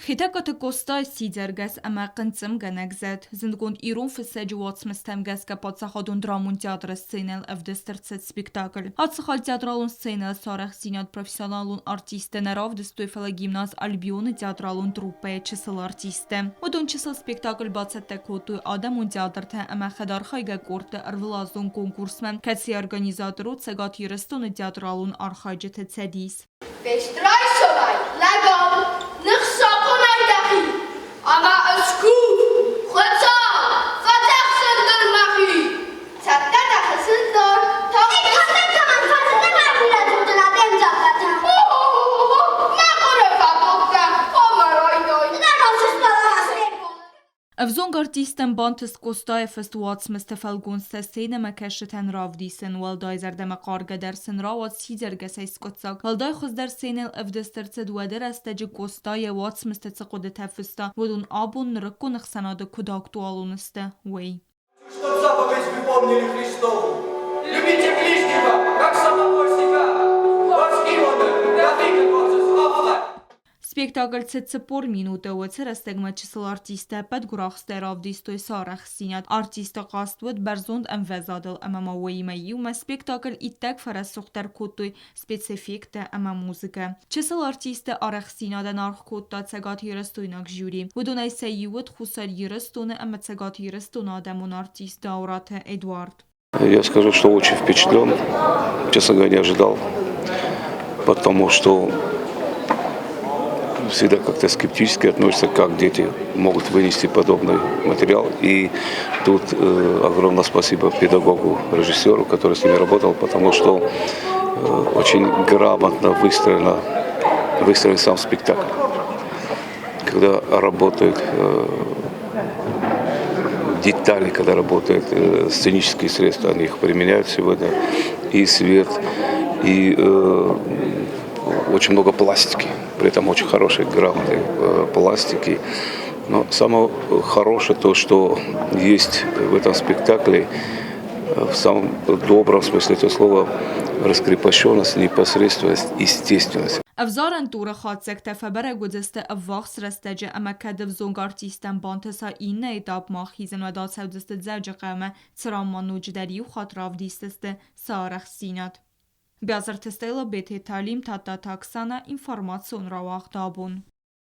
Хетӕгкаты Къостайы сидзӕргӕс ӕмӕ хъынцъымгӕнӕг зӕд, зындгонд ирон фыссӕджы уацмыстӕм гӕсгӕ паддзахадон драмон театры сценӕйыл ӕвдыст ӕрцыд спектакль. Ацы хатт театралон сценӕйыл сарӕхстдзинад профессионалон артисттӕ нӕ равдыстой, фӕлӕ гимназ Альбион-ы театралон труппӕйы чысыл артисттӕ. Уыдон чысыл спектакль бацӕттӕ кодтой адӕмон театртӕ ӕмӕ хӕдархайгӕ къордты ӕрвылазон конкурсмӕ, кӕцыйы организатор у Цӕгат Ирыстоны театралон архайджыты цӕдис. Фест райсомӕй лӕгау ныхсапонӕй дӕхи ӕмӕ ыскув, Хуыцау, фӕдзӕхсын дын мӕхи. Цӕттӕ дӕ хызындон, Мӕ хъуыры фӕтопдӕ, омӕ райдай. Ӕвзонг артисттӕн бантыст Къостайы фыст уацмысты фӕлгонцтӕ сценӕмӕкӕсджытӕн равдисын, уӕлдай зӕрдӕмӕхъаргӕдӕр сын рауад сидзӕргӕсӕй скъуыддзаг. Уӕлдай хуыздӕр сценӕйыл ӕвдыст ӕрцыд уӕды рӕстӕджы Къоста йӕ уацмысты цы хъуыдытӕ фыста, уыдон абон нырыккон ӕхсӕнады куыд актуалон сты, уый. Чтоб заповедь выполнили Христову. Любите ближнего, как самого себя. Спектакль цыд 40 минуты. Уыцы рӕстӕгмӕ чысыл артисттӕ ӕппӕт гуырахстӕй равдыстой сӕ арӕхстдзинад. Артисты хъазт уыд бӕрзонд ӕмвӕзадыл ӕмӕ ма уыимӕ иумӕ спектакль иттӕг фӕрӕсугъддӕр кодтой спецэффекттӕ ӕмӕ музыкӕ. Чысыл артисты арӕхстдзинадӕн аргъ кодта цӕгатирыстойнаг жюри. Уыдонӕй сӕ иу уыд Хуссар Ирыстоны ӕмӕ Цӕгат Ирыстоны адӕмон артист Даураты Эдуард. Я скажу, что очень впечатлен. Честно говоря, не ожидал. Потому что всегда как-то скептически относятся, как дети могут вынести подобный материал. И тут огромное спасибо педагогу, режиссеру, который с ними работал, потому что очень грамотно выстроен сам спектакль. Когда работают детали, когда работают сценические средства, они их применяют сегодня, и свет, и очень много пластики, при этом очень хорошей, грамотной пластики. Но самое хорошее то, что есть в этом спектакле, в самом добром смысле этого слова, раскрепощенность, непосредственность, естественность. Ӕвзарӕн туры хатдзӕгтӕ фӕбӕрӕг уыдзысты ӕввахс рӕстӕджы ӕмӕ кӕд ӕвзонг артисттӕн бантыса иннӕ этапмӕ ахизын, уӕд ацӕудзысты Дзӕуджыхъӕумӕ, цыран ма ноджыдӕр иу хатт равдисдзысты сӕ арӕхстдзинад. Биазырты Стелла, Бететы Алим, Тадтаты Оксана, информацион рауагъд абон.